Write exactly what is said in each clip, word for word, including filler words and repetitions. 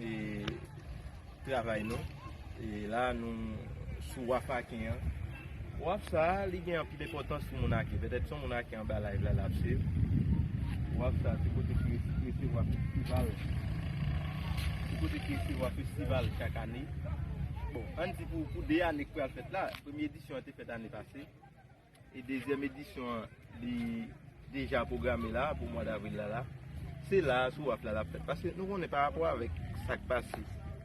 e, travay nou. E la, nou sou waf Aken an. Waf sa a, li gen anpil enpòtans pou moun Aken. Petèt se yon moun Aken anba live la, l ap swiv. Waf sa a, se kote ki resi-, resevwa festival. Se kote ki resevwa festival chak ane. Bon, ann di pou, pou de ane k pral fèt la, premye edisyon an te fèt ane pase. E dezyèm edisyon an, li deja pwograme la pou mwa davril la, la. Se la, sou waf la, l ap fèt. Paske nou konnen pa rapò avèk sa k pase,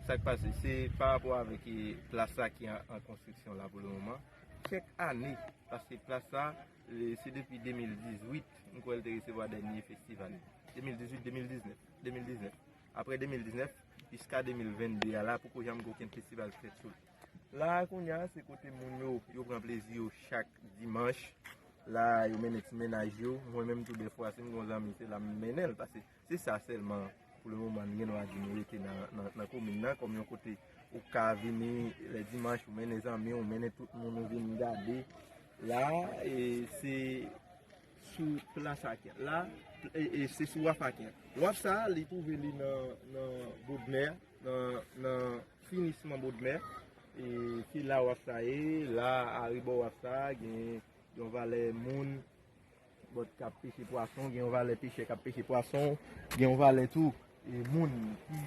sa k pase, se pa rapò avèk, e, plas la ki an, an konstriksyon la pou le moman. Kèk ane, paske plas la, e, se depi de mil dizuit, m kwè l te resevwa dènye festival. De mil dizuit, de mil diznèf, de mil diznèf. Apre de mil diznèf, jiska de mil vennde a la, poko janm gen okenn festival ki fèt sou l. La a, kounye a, se kote moun yo, yo pran plezi yo chak dimanch. La, yo mennen ti mennaj yo. Mwen menm tou, dèfwa, si m gen yon zanmi, se la m mennen l, paske se sa sèlman, pou le moman, n gen dwa di nou rete nan, nan, nan komin nan, kòm yon kote ou ka vini lè dimanch, ou mennen zanmi w, ou mennen tout moun, ou vin gade. La, e, se sou plas Aken. La, e, e, se sou waf Aken. Waf sa a, li twouve li nan, nan Bodmè, nan, nan finisman Bodmè. E se la waf sa ye, la, arebò waf sa a, gen yon valè moun, bòt k ap peche pwason, gen yon valè pechè k ap peche pwason, gen yon valè tou, e, moun ki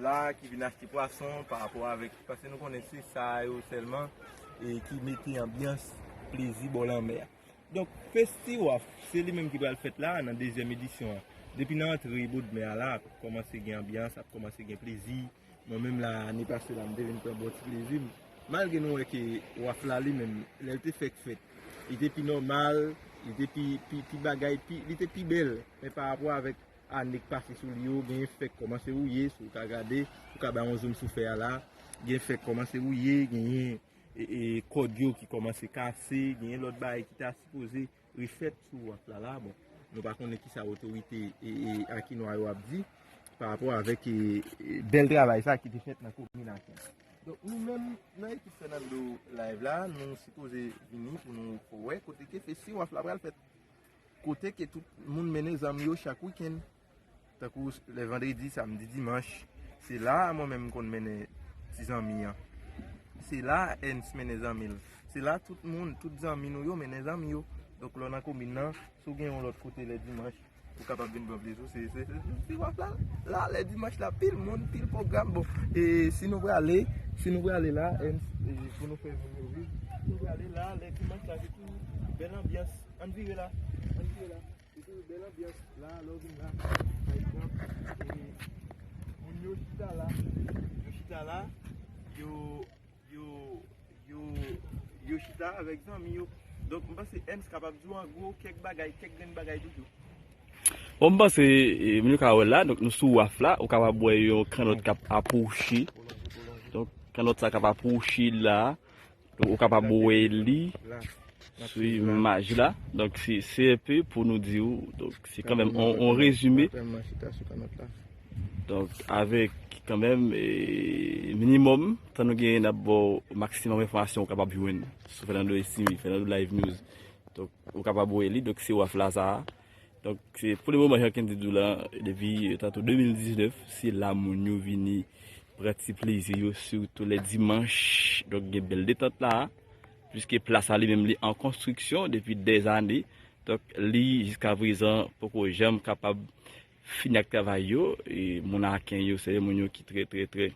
la, ki vin achte pwason pa rapò avèk, paske nou konnen se sa yo sèlman, e, ki mete anbyans plezi bò lanmè a. Donk, Festi Waf, se li menm ki pral fèt la, nan dezyèm edisyon an. Depi nan antre Bodmè a la, ap kòmanse gen anbyans, ap kòmanse gen plezi. Mwen menm la, ane pase la, m te vin pran bon ti plezi m. Malgre nou wè ke waf la li menm, lè l te fèk fèt, li te pi nòmal, li te pi, pi, pi bagay, pi, li te pi bèl. Men pa rapò avèk ane k pase sou li yo, gen fèk kòmanse wouye, si w ka gade, ou ka bay yon zoom sou fè a la, gen fèk kòmanse wouye, genyen, e, e, kòd yo ki kòmanse kase, genyen lòt bagay ki ta sipoze refèt sou waf la la. Bon, nou pa konnen kisa otorite, e, e, akinwa yo ap di pa rapò avèk, e, e, bèl travay sa ki te fèt nan komin Aken. Donk, nou menm, nan ekip Fernando Live la, nou sipoze vini pou nou fè wè kote ke festi waf la pral fèt. Kote ke tout moun mennen zanmi yo chak wikenn. Tankou lè vandredi, samdi, dimanch, se la a mwen menm m konn mennen ti zanmi an. Se la a Ernst mennen zanmi l. Se la tout moun, tout zanmi nou yo mennen zanmi yo. Donk, lè w nan komin nan, si w gen yon lòt kote lè dimanch, ou kapab vin pran plezi w. Se, se, se, se, se waf la, la, lè dimanch la, pil moun, pil pwogram. Bon, e si nou prale, si nou prale la, Ernst, e pou nou fè moun yo viv, si nou prale la, lè dimanch la, se tou bèl anbyans. Ann vire la, ann vire la. Se tou bèl anbyans la, lè w vin la, pa egzanp, e moun yo chita la, yo chita la, yo, yo, yo, yo chita avèk zanmi yo. Donk, m panse Ernst kapab di w an gwo kèk bagay, kèk grenn bagay toujou. Bon, m panse, e, moun yo ka wè la, donk nou sou waf la, ou kapab wè yon kannòt k ap apwoche. Donk, kannòt sa k ap apwoche la. Donk, ou kapab wè li sou imaj la. Donk, se, se enpe pou nou di w, donk, se kanmenm on, on rezime. Donk, avèk kanmenm, e, minimòm, tan nou genyen, n ap ba w maksimòm enfòmasyon ou kapab jwenn sou Fernando Estime, Fernando Live News. Donk, ou kapab wè li, donk, se waf la sa a. Donk, se pou le moman, jan Kendy di w la, depi, e, tantou de mil diznèf, se la moun yo vini pran ti plezi yo, sitou lè dimanch. Donk, gen bèl detant la, piske plas la li menm li an konstriksyon depi dèzane. Donk, li, jiskaprezan, poko janm kapab fini ak travay yo. E moun Aken yo, se moun yo ki trè, trè, trè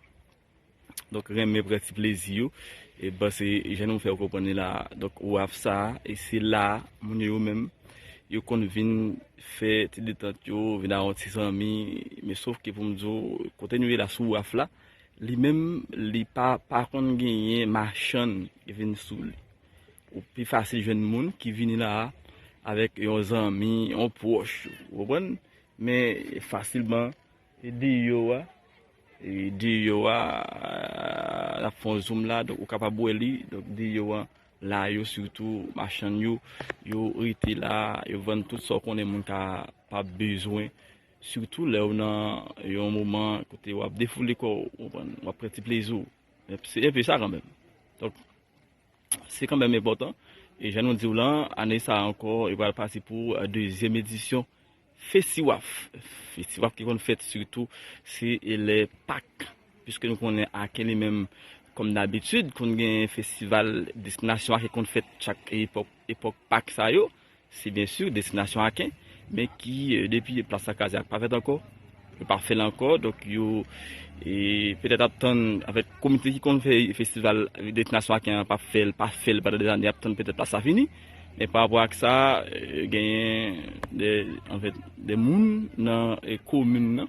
Donk, renmen pran ti plezi yo. E bon, se jan nou fè yo konprann li la. Donk, waf sa, e se la, moun yo menm, yo konn vin fè ti detant yo, vin ak yon ti zanmi. Men sof ke pou m di w, kote nou ye la sou waf la, li menm, li pa, pa konn genyen machann ki vin sou li. Ou pi fasil jwenn moun ki vini la a avèk yon zanmi, yon pwòch, ou konprann? Men fasilman, e deyò a, e deyò a, n ap fè yon zoom la, donk ou kapab wè li, donk deyò a, la yo sitou, machann yo, yo rete la, yo vann tout sa w konnen moun ka pa bezwen, sitou lè w nan yon moman kote w ap defoule kò w, w konprann, w ap pran ti plezi w. Se enpe sa kanmenm. Donk, se kanmenm enpòtan. E jan nou di w lan, ane sa a ankò, yo pral pati pou, e, dezyèm edisyon Festiwaf. Festiwaf ki konn fèt sitou se lè Pak, piske nou konnen Aken li menm, kòm dabitid, konn gen festival destinasyon Aken konn fèt chak epòk, epòk Pak sa yo. Se byen si destinasyon Aken, men ki, eh, depi plas la kraze a pa fèt ankò. Yo pa fè l ankò, donk yo, eh, petèt ap tann, anfèt, komite ki konn fè festival destinasyon Aken an pa fè l, pa fè l pandan dèzane, ap tann petèt plas la fini. Men pa rapò ak sa, eh, genyen de, anfèt, de moun nan, eh, komin nan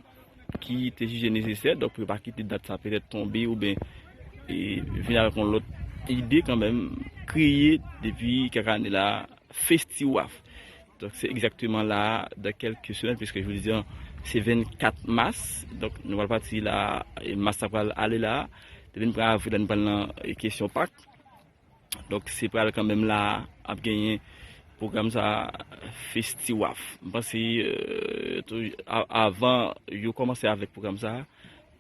ki te jije nesesè, donk pou yo pa kite dat sa petèt tonbe oubyen, eh, vin avèk yon lòt ide kanmenm, kreye depi kèk ane la Festiwaf. Donk se egzakteman la, dan kèlke semèn, piske jodi an se vennkat mas, donk nou pral pati la, eh, mas la pral ale la, depi n pran avril la, nou pral nan, eh, kesyon Pak. Donk se pral kanmenm la ap genyen pwogram sa Festiwaf. M panse, eh, tou, a- avan yo kòmanse avèk pwogram sa,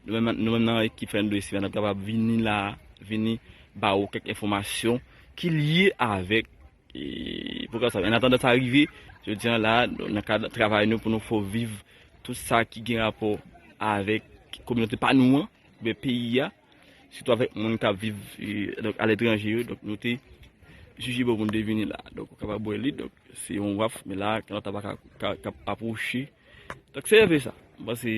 nou menm, nou menm nan ekip Fernando Estimé, n ap kapab vini la, vini ba ou kèk enfòmasyon ki lye avèk, eh, pwogram sa. An atandan sa rive, jodi an la, nan kad travay nou pou nou fè w viv tout sa ki gen rapò avèk kominote pa nou an, oubyen peyi a, sitou avèk moun k ap viv, eh, donk, aletranje yo. Donk, nou te jije bon pou nou te vini la. Donk, ou kapab wè li, donk, se yon waf, men la, kalòt la pa ka, ka, ka apwoche. Donk, se enpe sa. M panse,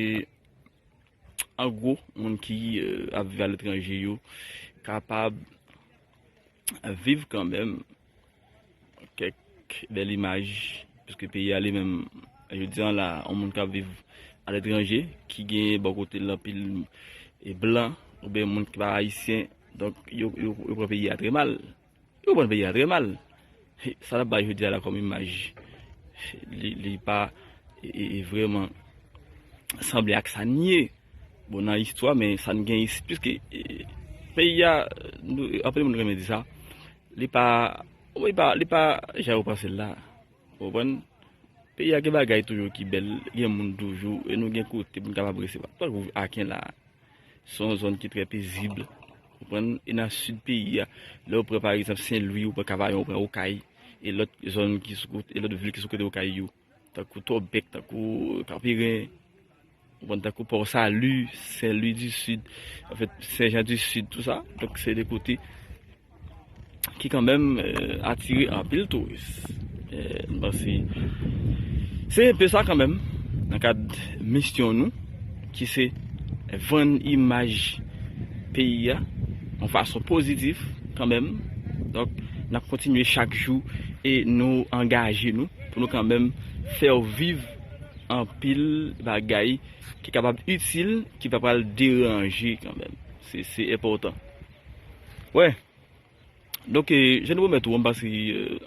an gwo, moun ki, eh, ap viv aletranje yo kapab viv kanmenm kèk bèl imaj, piske peyi a li menm, jodi an la, yon moun k ap viv aletranje, ki gen bò kote l anpil, e, blan, oubyen moun ki pa ayisyen, donk yo, yo, yo pran peyi a trè mal. Yo pran peyi a trè mal. Sa n ap bay jodi a la kòm imaj, li, li pa, e, e, e vrèman sanble ak sa n ye. Bon, nan istwa, men sa n gen isi, piske, e, peyi a, nou, anpil moun renmen di sa, li pa, li pa, li pa jan yo panse l la. Ou konprann? Peyi a gen bagay toujou ki bèl, gen moun toujou, e nou gen kote pou n kapab resevwa. Tankou Aken la, se yon zòn ki trè pezib. Ou konprann? E nan sid peyi a, lè w pran, pa egzanp, Sen Lwi, ou pran Kavayon, ou pran Okay, e lòt zòn ki sou kote, e lòt vil ki sou kote Okay yo, tankou Tòbèk, tankou Kanperen, ou konprann, tankou Pò Sali, Sen Lwi di Sid, anfèt, Sen Jan di Sid, tou sa. Donk, se de kote ki kanmenm, eh, atire anpil touris. Eh, m panse se enpe sa kanmenm, nan kad misyon nou, ki se vann imaj peyi a yon fason pozitif kanmenm. Donk, n ap kontinye chak jou e nou angaje nou pou nou kanmenm fè w viv anpil bagay ki kapab itil, ki pa pral deranje kanmenm. Se, se enpòtan. Wè. Donk, e, jan nou pwomèt ou, m panse, e,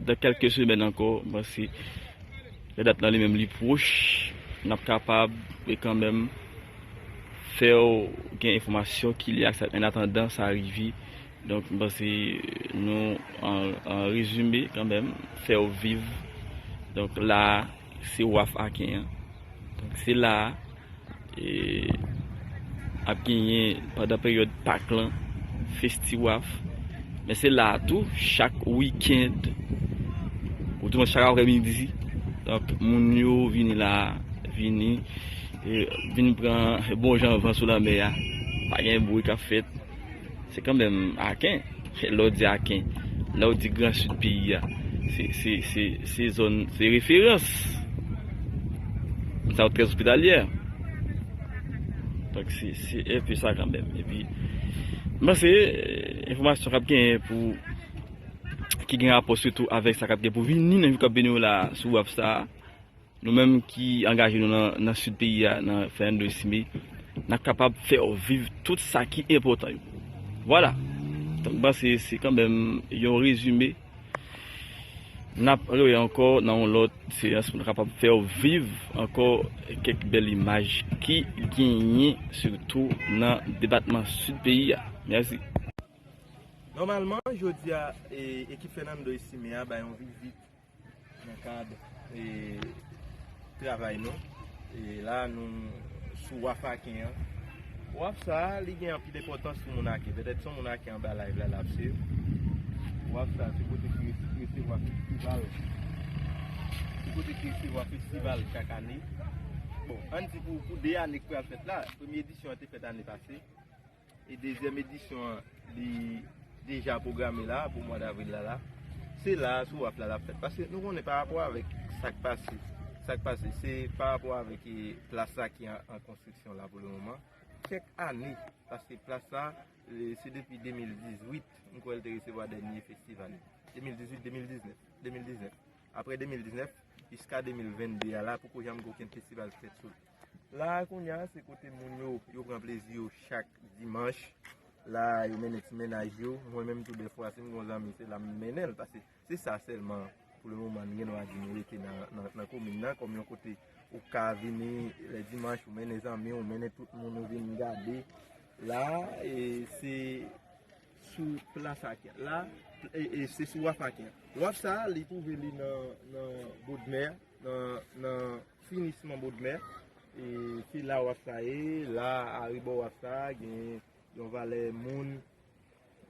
dan kèlke semèn ankò, m panse, lè dat lan li menm li pwòch, n ap kapab, e, kanmenm, fè w gen enfòmasyon ki lye ak sa. An atandan sa rive, donk, m panse, nou, an, an rezime, kanmenm, fè w viv. Donk, la a, se waf Aken an. Donk, se la a, e, ap genyen pandan peryòd Pak lan, Festiwaf. Men se la a tou, chak wikenn, ou di mwen chak aprèmidi. Donk, moun yo vini la, vini, e, vin pran bon jan van sou lanmè a. Pa gen bri k ap fèt. Se kanmenm Aken. Lè w di Aken, lè w di Gran Sid peyi a, se, se, se, se zòn, se referans. Sa trè ospitalyè. Donk, se, se enpe sa kanmenm. Epi, m panse, eh, enfòmasyon k ap genyen pou, ki gen rapò sitou avèk sa k ap gen pou vini nan jou k ap vini yo la sou waf sa a. Nou menm ki angaje nou nan, nan sid peyi a, nan Fernando Estimé, n ap kapab fè w viv tout sa ki enpòtan yo. Vwala. Donk, m panse se kanmenm yon rezime. N ap rewè ankò nan yon lòt seyans pou n kapab fè w viv ankò kèk bèl imaj ki genyen sitou nan depatman sid peyi a. Mèsi. Nòmalman, jodi a, e, ekip Fernando Estimé a bay yon vizit nan kad, e, travay nou. E la, nou sou waf Aken an. Waf sa a, li gen anpil enpòtans pou moun Aken. Petèt se yon moun Aken anba live la, l ap swiv. Waf sa a, se kote ki resi-, resevwa festival. Kote ki resevwa festival chak ane. Bon, ann di pou, pou de ane k pral fèt la, premye edisyon an te fèt ane pase. E dezyèm edisyon an, li deja pwograme la pou mwa davril la la. Se la, sou waf la, l ap fèt. Paske nou konnen pa rapò avèk sa k pase. Sa k pase, se pa rapò avèk, e, plas la ki an, an konstriksyon la pou le moman. Kèk ane, paske plas la, e, se depi de mil dizuit, m kwè l te resevwa dènye festival. De mil dizuit, de mil diznèf, de mil diznèf. Apre de mil diznèf, jiska de mil vennde a la, poko janm gen okenn festival ki fèt sou l. La, kounye a, se kote moun yo, yo pran plezi yo chak dimanch. La, yo mennen ti mennaj yo. Mwen menm tou, dèfwa, si m gen yon zanmi, se la m mennen l, paske se sa sèlman, pou le moman, n gen dwa di nou rete nan, nan, nan komin nan, kòm yon kote ou ka vini lè dimanch, ou mennen zanmi w, ou mennen tout moun, ou vin gade. La, e se sou plas Aken. La, e, e se sou waf Aken. Waf sa a, li twouve li nan, nan Bodmè, nan, nan finisman Bodmè. E se la waf sa ye, la, arebò waf sa, gen yon valè moun,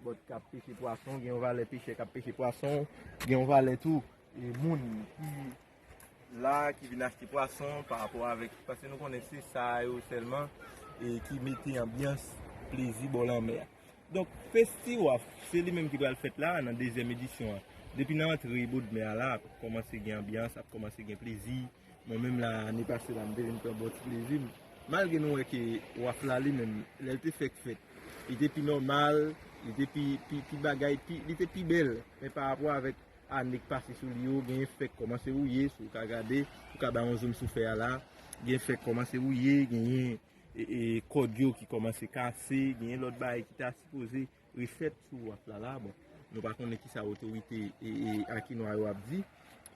bòt k ap peche pwason, gen yon valè pechè k ap peche pwason, gen yon valè tou, e moun ki la, ki vin achte pwason pa rapò avèk, paske nou konnen se sa yo sèlman, e ki mete anbyans plezi bò lanmè a. Donk, Festi Waf, se li menm ki pral fèt la, nan dezyèm edisyon an. Depi nan antre Bodmè a la, ap kòmanse gen anbyans, ap kòmanse gen plezi. Mwen menm la, ane pase la, m te vin pran bon ti plezi m. Malgre nou wè ke waf la li menm, lè l te fèk fèt, li te pi nòmal, li te pi, pi, pi bagay, pi, li te pi bèl. Men pa rapò avèk ane k pase sou li yo, genyen fèk kòmanse wouye, si w ka gade, ou ka bay yon zoom sou fè a la, gen fèk kòmanse wouye, genyen, e, e, kòd yo ki kòmanse kase, genyen lòt bagay ki ta sipoze refèt sou waf la la. Bon, nou pa konnen kisa otorite, e, e, Akenwa yo ap di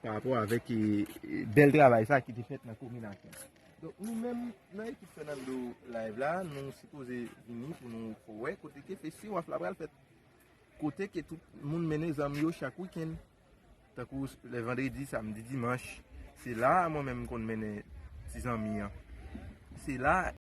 pa rapò avèk, e, e, bèl travay sa ki te fèt nan komin Aken. Donk, nou menm, nan ekip Fernando Live la, nou sipoze vini pou nou fè wè kote ke festi waf la pral fèt. Kote ke tout moun mennen zanmi yo chak wikenn. Tankou lè vandredi, samdi, dimanch. Se la a mwen menm m konn mennen ti zanmi an. Se la